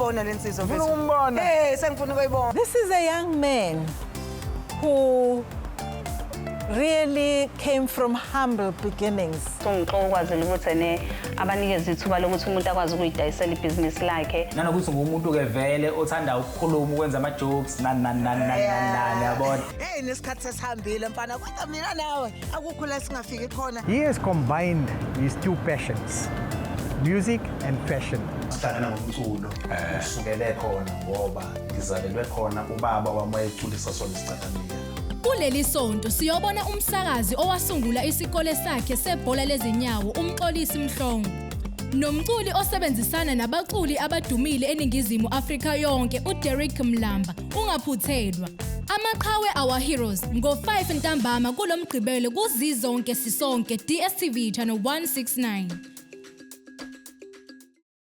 ukuyibona le nsizwa. Ufuna ukumbona? Eh, sengifuna ukuyibona. This is a young man who really came from humble beginnings. Ungixoxa ukwazela ukuthi ene abanikeze ithuba lokuthi umuntu akwazi ukuyidayisela ibhizinisi lakhe. Nanokuthi ngumuntu-ke vele othanda ukukhuluma, ukwenza ama-jokes, nani nani nani nani nani nani, yabona. Hey, nesikhathi sesihambile mfana, kodwa mina nawe akukho la singafiki khona. He has combined his two passions, music and fashion. Sihlangana ngomculo usukele khona ngoba ngizalelwe khona, ubaba wami wayeculisa sona isicathamiya. Kuleli sonto siyobona umsakazi owasungula isikole sakhe sebhola lezinyawo, uMxolisi Mhlongo. Nomculi osebenzisana nabaculi abadumile eNingizimu Afrika yonke, uDerrick Mlamba. Ungaphuthelwa. Amaqhawe, Our Heroes, ngo-5 ntambama kulomgqibelo kuZizonke Sisonke, DStv channel 169.